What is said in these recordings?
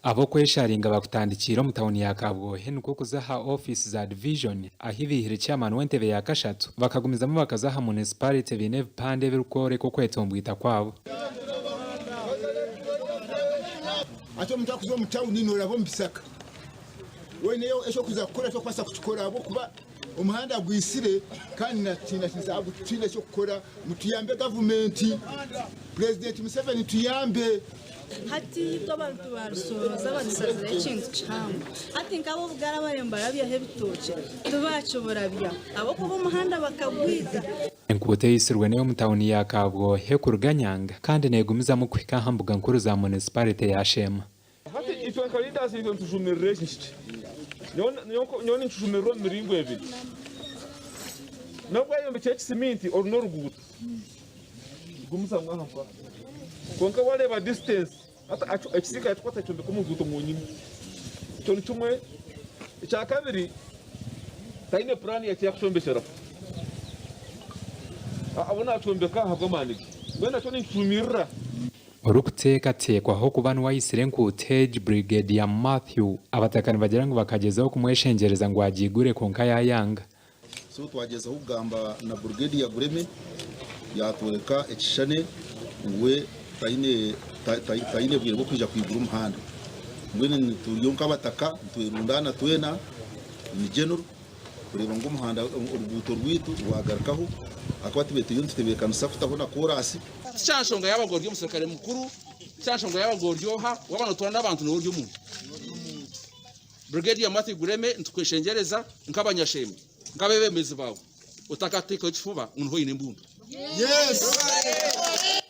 Ab'okwesharinga bakutandikiire omu tauni ya Kabwohe nikwo kuza aha ofiisi za divijoni ahi baihire chairman w'entebe ya kashatu bakagumizamu bakaza aha munisparite baine ebipande ebirikworeka okwetombwita kwabo. Hati omuntu akuza omu tawuni noraba omu bisaka oineyo ekyokuza kukora tokubaasa kukikora ahabw'okuba omuhanda gwitsire kandi tihaine ekyokukora mutuyambe gavumenti Purezidenti Museveni tuyambe. Hati itwe abantu ba Rusoroza batusazireho ekintu kihango. Hati nk'ab'obugara abariyo nibarabyaho ebitookye tibaakiburabyaho ahabw'okuba omuhanda bakagwita. Enguuto eitsirwe n'ey'omu tauni ya Kabwohe kuruga Nyanga kandi neegumizamu kuhika aha mbuga nkuru za munisiparite ya Sheema. Hati itwe nka leaders itwe nitujumirira eki kiki? Nyowe ninkijumirira omu miringo ebiri. N'obu wayombekire ekisiminti oru n'oruguuto gumizamu aha mpaka. Kwonka wareeba distance hati ekisiika yakikwata yakyombeka omu ruguuto mwonyini. Ekyo ni kimwe. Ekyakabiri taine puraani yaki yakukyombekyeraho. Abo nakyombeka ahabw'amaani ge. Mbwenu nakyo ninkijumirira. Orikuteekateekwaho kuba niwe aitsire enkuuto egi, Brigadier Mathew, abataka nibagira ngu bakagyezaho kumweshengyereza ngu agiigure kwonka yayanga. So twagyezaho kugamba na Brigadier Gureme yatworeka ekishushane ngu we taine taine bwire bw'okwija kwigura omuhanda. Mbwenu turiyo nk'abataka nitwerundaana twena in general kureeba ngu omuhanda oruguuto rwaitu rwagarukaho ahakuba tube turiyo nitutebeekanisa kutaho na koraasi. Ti kya nshonga yaaba ngu ori omuserukare mukuru, ti kya nshonga yaaba ngu ori oha, waaba nootuura n'abantu nooba ori omuntu. Brigadier Mathew Gureme nitukweshengyereza nk'abanyashembe, nk'abeebembezi baawe, otakateekaho ekifuba ngu niho oine embundu.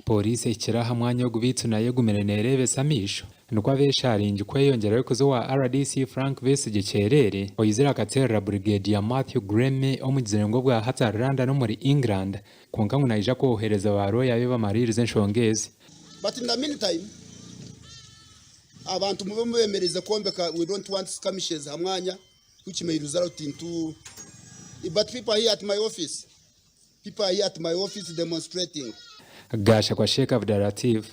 Pooriisi ehikire aha mwanya ogu beitu nayo egumire neereebesa amaisho nikwo abeesharingi kweyongyerayo kuza owa rdc Frank Besigye Kyerere oizire akateerera Brigadier Mathew Gureme omugizire ngu obwahati ari London omuri England kwonka ngu naija kwohereza ba rooya be bamariirize enshonga ezi. But in the meantime abantu mube mubemereize kwombeka we don't want skirmishes ha mwanya which may result into but people are here at my office people are here at my office demonstrating. Gashakwa Sheikh Abdalatif.